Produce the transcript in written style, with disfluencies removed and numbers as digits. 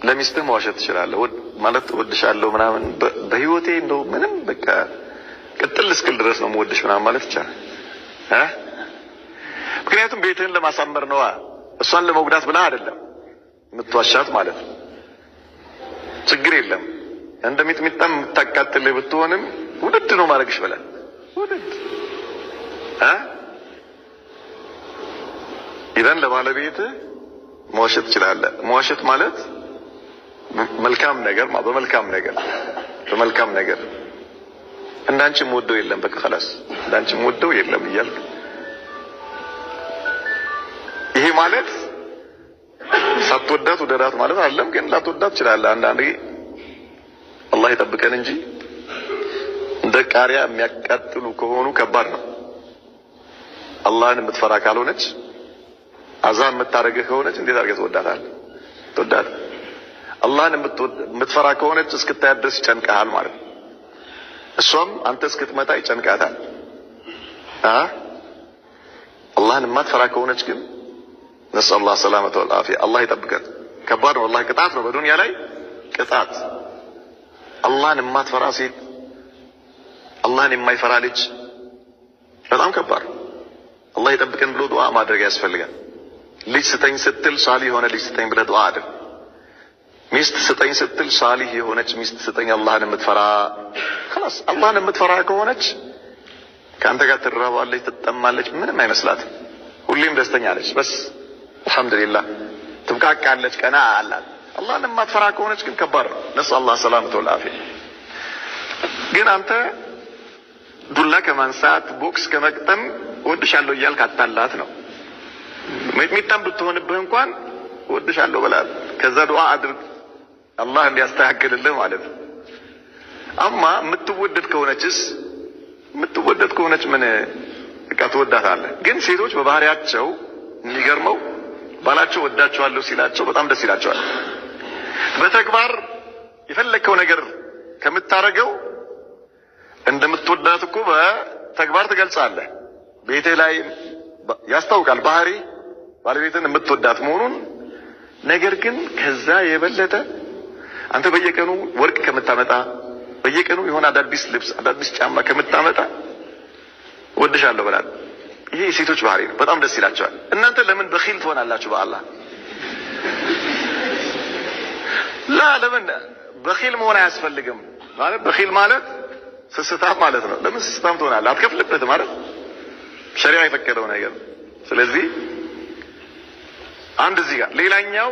ለሚስትህ መዋሸት ትችላለህ። ማለት እወድሻለሁ ምናምን በህይወቴ እንደው ምንም በቃ ቅጥል እስክል ድረስ ነው የምወድሽ ምናምን ማለት ይቻላል። ምክንያቱም ቤትህን ለማሳመር ነዋ፣ እሷን ለመጉዳት ብለህ አይደለም የምትዋሻት ማለት ነው። ችግር የለም እንደ ሚጥሚጣም የምታቃጥልህ ብትሆንም ውድድ ነው ማድረግሽ በላል ውድድ ኢዘን ለባለቤትህ መዋሸት ትችላለህ። መዋሸት ማለት መልካም ነገር በመልካም ነገር በመልካም ነገር እንዳንቺ የምወደው የለም፣ በቃ خلاص እንዳንቺ የምወደው የለም እያልክ ይሄ ማለት ሳትወዳት ውደዳት ማለት አይደለም። ግን ላትወዳት ትችላለህ። አንዳንዴ አላህ ይጠብቀን እንጂ እንደ ቃሪያ የሚያቃጥሉ ከሆኑ ከባድ ነው። አላህን የምትፈራ ካልሆነች፣ አዛ የምታደርግህ ከሆነች እንዴት አድርገህ ትወዳታለህ? ትወዳት አላህን የምትፈራ ከሆነች እስክታያት ድረስ ይጨንቅሃል ማለት ነው። እሷም አንተ እስክትመጣ ይጨንቃታል። አላህን የማትፈራ ከሆነች ግን ነስአል አላህ ሰላመተ ወልዓፊያ፣ አላህ ይጠብቀን። ከባድ ነው። አላህ ቅጣት ነው፣ በዱንያ ላይ ቅጣት። አላህን የማትፈራ ሴት፣ አላህን የማይፈራ ልጅ በጣም ከባድ ነው። አላህ ይጠብቀን ብሎ ዱዓ ማድረግ ያስፈልጋል። ልጅ ስጠኝ ስትል ሳሊህ የሆነ ልጅ ስጠኝ ብለህ ዱዓ አድርግ። ሚስት ስጠኝ ስትል ሳሊህ የሆነች ሚስት ስጠኝ፣ አላህን የምትፈራ خلاص። አላህን የምትፈራ ከሆነች ከአንተ ጋር ትራባለች፣ ትጠማለች፣ ምንም አይመስላትም። ሁሌም ደስተኛ ነች። በስ አልሐምዱሊላህ ትብቃቃለች፣ ቀና አላት። አላህን የማትፈራ ከሆነች ግን ከባድ ነው። ነስአል አላህ ሰላመተ ወልዓፊያ። ግን አንተ ዱላ ከማንሳት ቦክስ ከመቅጠም እወድሻለሁ እያልክ አታላት ነው። ሚጥሚጣም ብትሆንብህ እንኳን እወድሻለሁ በላት። ከዛ ዱዓ አድርግ አላህ እንዲያስተካክልልህ ማለት ነው። አማ የምትወደድ ከሆነችስ የምትወደድ ከሆነች ምን በቃ ትወዳታለህ። ግን ሴቶች በባህሪያቸው የሚገርመው ባላቸው ወዳቸዋለሁ ሲላቸው በጣም ደስ ይላቸዋል። በተግባር የፈለግከው ነገር ከምታረገው እንደምትወዳት እኮ በተግባር ትገልጻለህ። ቤትህ ላይ ያስታውቃል ባህሪ ባለቤትን የምትወዳት መሆኑን። ነገር ግን ከዛ የበለጠ አንተ በየቀኑ ወርቅ ከምታመጣ፣ በየቀኑ የሆነ አዳዲስ ልብስ፣ አዳዲስ ጫማ ከምታመጣ እወድሻለሁ በላት። ይሄ የሴቶች ባህሪ ነው። በጣም ደስ ይላቸዋል። እናንተ ለምን በኺል ትሆናላችሁ? በአላህ ላ ለምን በኺል መሆን አያስፈልግም። ማለት በኺል ማለት ስስታም ማለት ነው። ለምን ስስታም ትሆናለህ? አትከፍልበትም ማለት ሸሪዓ የፈቀደው ነገር። ስለዚህ አንድ እዚህ ጋር ሌላኛው